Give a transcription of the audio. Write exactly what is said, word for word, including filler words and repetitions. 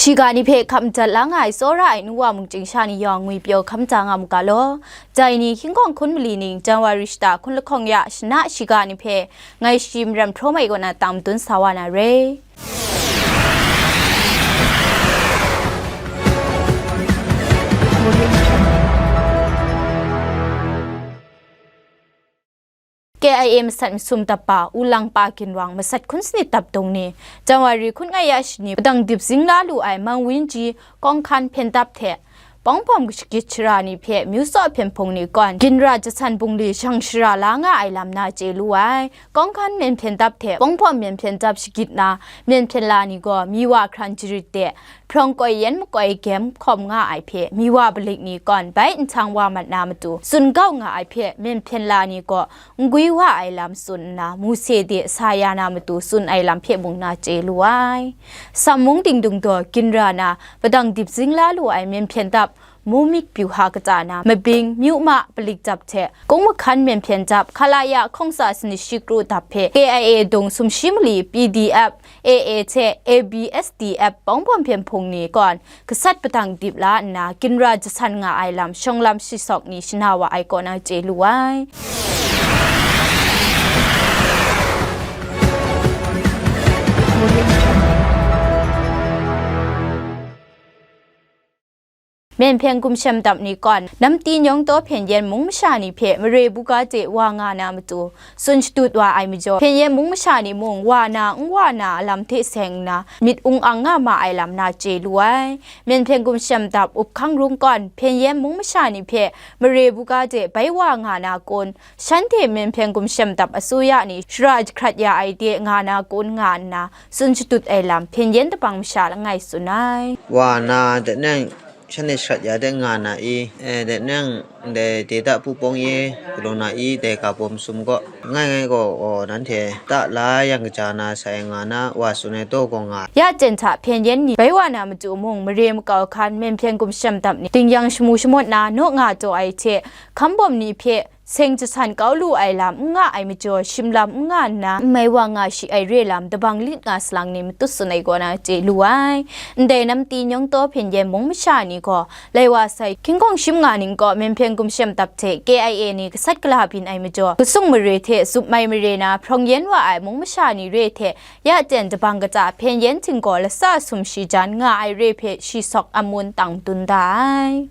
Shiga ni hpe hkap madat la nga ai tsawra ai nu wa mungchying sha ni yawng ngwipyaw hkam da nga mu ga law. Dai ni hkying hkawng hkun mali ning Janwari shata hkun lahkawng ya shana shiga ni hpe ngai shi maram hpraw mai kaw na tang madun sa wa na re. K I A masat masum dap pa, Ulang pa ginwang masat hkun sanit dap dung ni, Janwari hkun ngai ya shani, padang dip zing la lu ai Mang Wen Ji kawng hkan hpyen dap hte, Pawng Hpawm shagit shara ni hpe myu tsaw hpyen hpung ni kawn, ginra jasan bungli shang shara la nga ai lam na chye lu ai. Kawng hkan myen hpyen dap hte Pawng Hpawm myen hpyen dap shagit na myen hpyen la ni gaw, mi wa hkran jarit de, hprawng koi yan makoi gem hkawm nga ai hpe, mi wa palik ni kawn bai nhtang wa mat na matu tsun kau nga ai hpe, myen hpyen la ni gaw n gwi wa ai lam tsun nna, Mose de sa ya na matu tsun ai lam hpe mung na chye lu ai. Sam mung dingdung daw ginra na, padang dip zing la lu ai myen hpyen dap, mu myit pyu ha kata na, mabing, myu ma, palik dap hte, kung mahkan myen hpyen dap, hkalaya hkawng tsa sanit shi kru dap hpe, K I A dung sumshi mali, P D F, A A hte A B S D F Pawng Hpawm hpyen hpung ni kawn, gasat padang dip la nna, ginra jasan nga ai lam, shawng lam shisawk ni shana wa ai kaw na chye lu ai. Myen hpyen gumshem dap ni kawn, namti nyawng taw hpyen yen mung masha ni hpe mare buga de wa nga na matu, tsun shatut wa ai majaw, hpyen yen mung masha ni mung wa na, n wa na a lam hte seng nna, myit ung ang nga ma ai lam na chye lu ai. Myen hpyen gumshem dap up hkang rung kawn, hpyen yen mung masha ni hpe mare buga de bai wa nga na kun, shanhte myen hpyen gumshem dap asuya ni shara jahkrat ya ai de nga na kun nga nna, tsun shatut ai lam, hpyen yen dabang masha langai tsun ai. Wa na, de nang, shanhte shara ya de nga na i, e, de nang, ndai de da pu pawng ye, galaw na i, dai ga bawm sum gaw, ngai ngai gaw, gaw, nanhte da la yang kaja na sai nga na, wa tsun ai taw gaw nga. Ya jen hta hpyen yen ni bai wa na matu mung, mare makau hkan, myen hpyen gumshem dap ni, dingyang shamu shamawt na, naw nga taw ai hte, hkam bawm ni hpe, seng jasan kau lu ai lam n nga ai majaw, shim lam n nga nna, n mai wa nga shi ai re lam, dabang lit nga salang ni matut tsun ai kaw na chye lu ai. Ndai namti nyawng taw hpyen yen mung masha ni gaw, lai wa sai, hkying hkawng shim nga ning kaw, myen hpyen gumshem dap hte K I A ni gasat gala byin ai majaw, gasung mare hte zup mai mare na, hprawng yen wa ai mung masha ni re hte, ya jen dabang kata hpyen yen htinggaw latsa sum shi jan nga ai re hpe shisawk amun tang dun da ai.